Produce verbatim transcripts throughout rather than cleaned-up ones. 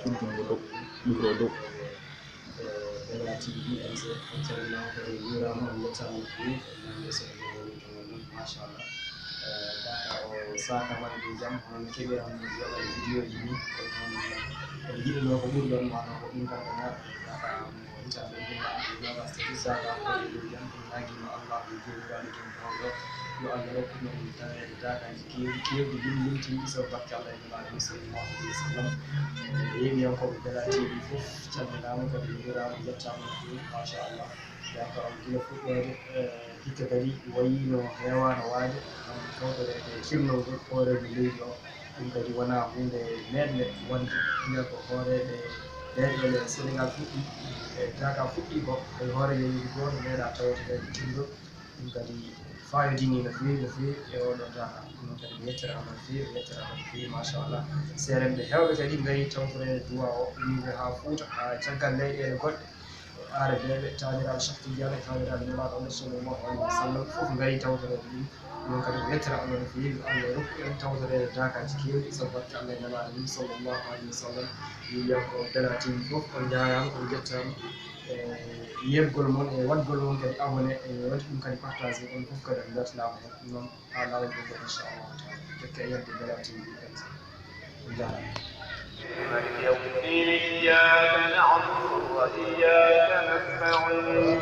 Ɗum ɗum ɗo, ɗum ɗo ɗo. Eh, Bella T V, en se, en calminaama kadi, en njuuraama, on yettaama no feewi, en nanii e soɓe ɗo woni to mon ɗon, machallah. Eh, Daka o saaka man ɗum jam, hono no keɓiram ɗum yoɓa e vidéo ji ni, kono noon, en njiɗunoo ko ɓuri ɗoon, wano ko ɗum tan ko naata, Daka mo hitaande ujunere e ɗiɗi nogas tati, saaka ko ɗum jam, en ñaagiima Allah, yo joomiraaɗo jom mawɗo, yo Allah rokku men taweede daakaaji keewɗi, keewɗi, lim-, limtinɗi, sabu barke Allah e Nulaaɗo mum, sallallahu alayhi wa sallam. Eh, yeeɓiyankooɓe Bella T V fof, calminaama kadi, njuuraama, njettaama no feewi, machallah. Yaaka on gila fuɗɗoode, eh, hikka kadi wayiino heewaano waade, ngam tawtoreede kirnol ngol hooreejo leydi o. Ɗum kadi wonaa huunde meeɗnde wonde, mbiya ko hooreeɓe leyɗeele Senegaal fuɗɗi, e Daaka fuɗɗi ko, hay hooreejo leydi gooto meeɗaa tawtoreede kirnol. Ɗum kadi faayodinii no feewi, no feewi e oɗo Daaka. Ɗum noon kadi mi yettiraama no feewi, mi yettiraama no feewi, machallah. Seerenɓe heewɓe kadi ngarii tawtoreede duwaa o, iwde haa Fuuta, haa caggal leyɗeele goɗɗe. Aarabeeɓe, taaniraaɓe Cheikh Tidiane, taaniraaɓe Nulaaɗo Allah sallallahu alayhi wa sallam, fof ngarii tawtoreede ɗum. Ɗum noon kadi ko yettira Allah no feewi, Allah rokku en tawtoreede daakaaji keewɗi, sabu barke Allah e Nulaaɗo mum sallallahu alayhi wa sallam. Yeeɓiyankooɓe Bella T V fof, on njaaraama, on njettaama. E yeeɓgol mon, e waɗgol mon kadi abonné, e waɗi ɗum kadi partagé, on fof kadi on mbeltanaama heen. Ɗum noon, haa laawol goɗngol, inchallahu taala. Jokke e yedde Bella T V, on njaaraama. مالك يوم الدين، إياك نعبد وإياك نستعين.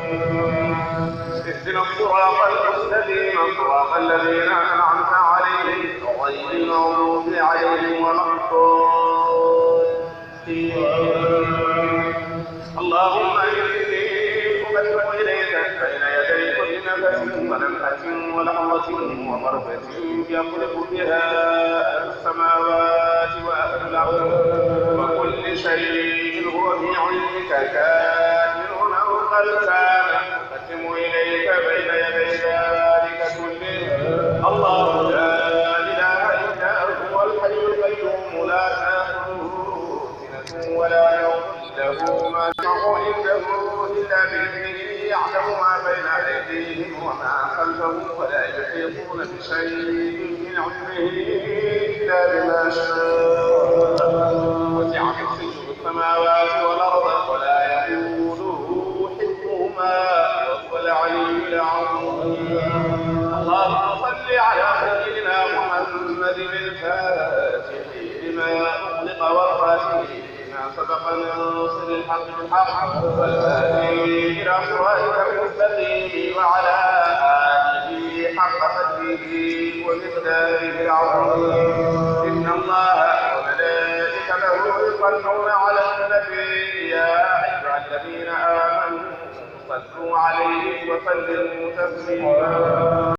اهدنا الصراط المستقيم، صراط الذين أنعمت عليهم، غير المغضوب عليهم ولا الضالين. اللهم إني أقدم إليك بين يدي كل نفس ونفحة ولحظة وضربة يخلق بها أهل السماوات وأهل الأرض، وكل شيء هو في علمك كائن أو قد كان. أقدم إليك بين يدي ذلك كله. الله لا إله إلا هو الحي القيوم، لا تأخذه سنة ولا نوم، له ما يشفع عنده إلا بإذنه، يعلم ما بين أيديهم وما خلفهم، ولا يحيطون بشيء من علمه إلا بما شاء، وسع كرسيه السماوات والأرض، ولا يئوده حفظهما، وهو العلي العظيم. اللهم صل على سيدنا محمد الفاتح لما أغلق والخاتم لما سبق ناصر الحق بالحق والهادي إلى صراطك المستقيم وعلى آله حق قدره ومقداره العظيم. إن الله وملائكته يصلون على النبي، يا أيها الذين آمنوا صلوا عليه وسلموا تسليما.